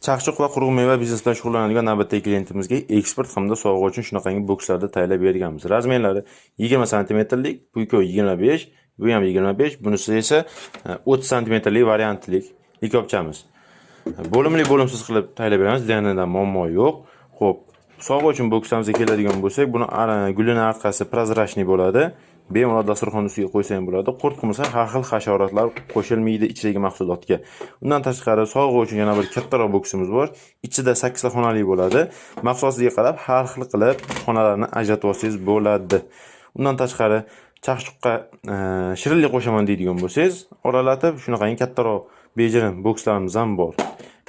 Chaqchiq va quruq meva biznes bilan shug'ullanadigan navbatdagi klientimizga eksport hamda sovg'a uchun shunaqangi bokslarda tayyorlab berganmiz. Размер lari 20 santimetrlik, bu ikkovi 25, bu ham 25, bunisi esa 30 santimetrlik variantlik likopchamiz. Bo'limli, bo'limsiz qilib tayyorlab beramiz, dizaynidan muammo yo'q. Xo'p, sovg'a uchun boksamizga keladigan bo'lsak, buni gulini orqasi прозрачный bo'ladi. Bemalol dasturxon ustiga qo'ysa ham bo'ladi. Qurt, qumursqa, har xil hasharotlar qo'shilmaydi ichidagi mahsulotga. Undan tashqari sovg'a uchun yana bir kattaroq boksimiz bor. Ichida 8 ta xonali bo'ladi. Mahsulotiga qarab har xil qilib xonalarni ajratib olsangiz bo'ladi. Undan tashqari chaqchiqqa shirinlik qo'shaman deydigan bo'lsangiz, oralatib shunaqangi kattaroq bejirim bokslarimiz ham bor.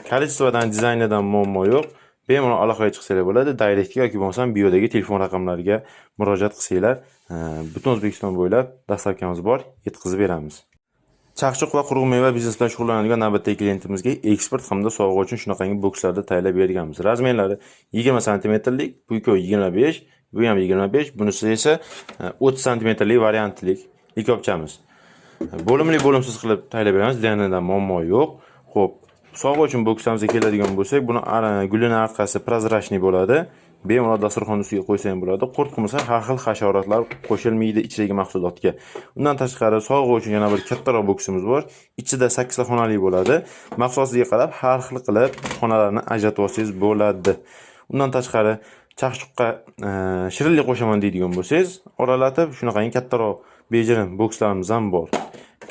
Количество dan, dizaynidan muammo yo'q. Bemalol aloqaga chiqsanglar bo'ladi. Directga yoki bo'lmasam biodagi telefon raqamlariga murojaat qilsanglar, butun O'zbekiston bo'ylab доставка miz bor, yetkazib beramiz. Chaqchiq va quruq meva biznes bilan shug'ullanadigan navbatdagi klientimizga eksport hamda sovg'a uchun shunaqangi bokslarda tayyorlab berganmiz. Размер lari 20 santimetrlik, bu ikkovi 25, bu ham 25, bunisi esa 30 santimetrlik variantlik likopchamiz. Bo'limli, bo'limsiz qilib tayyorlab beramiz, dizaynidan muammo yo'q. Xo'p, sovg'a uchun boksamizga keladigan bo'lsak, buni gulini orqasi прозрачный bo'ladi. Bemalol dasturxon ustiga qo'ysa ham bo'ladi. Qurt, qumursqa, har xil hasharotlar qo'shilmaydi ichidagi mahsulotga. Undan tashqari sovg'a uchun yana bir kattaroq boksimiz bor. Ichida 8 ta xonali bo'ladi. Mahsulotiga qarab har xil qilib xonalarni ajratib olsangiz bo'ladi. Undan tashqari chaqchiqqa shirinlik qo'shaman deydigan bo'lsangiz, oralatib shunaqangi kattaroq bejirim bokslarimiz ham bor.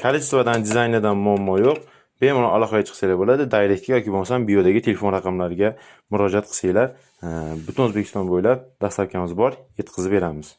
Количество dan, dizaynidan muammo yo'q. Bemalol aloqaga chiqsanglar bo'ladi. Directga yoki bo'lmasam biodagi telefon raqamlariga murojaat qilsanglar, butun O'zbekiston bo'ylab доставка miz bor, yetkazib beramiz.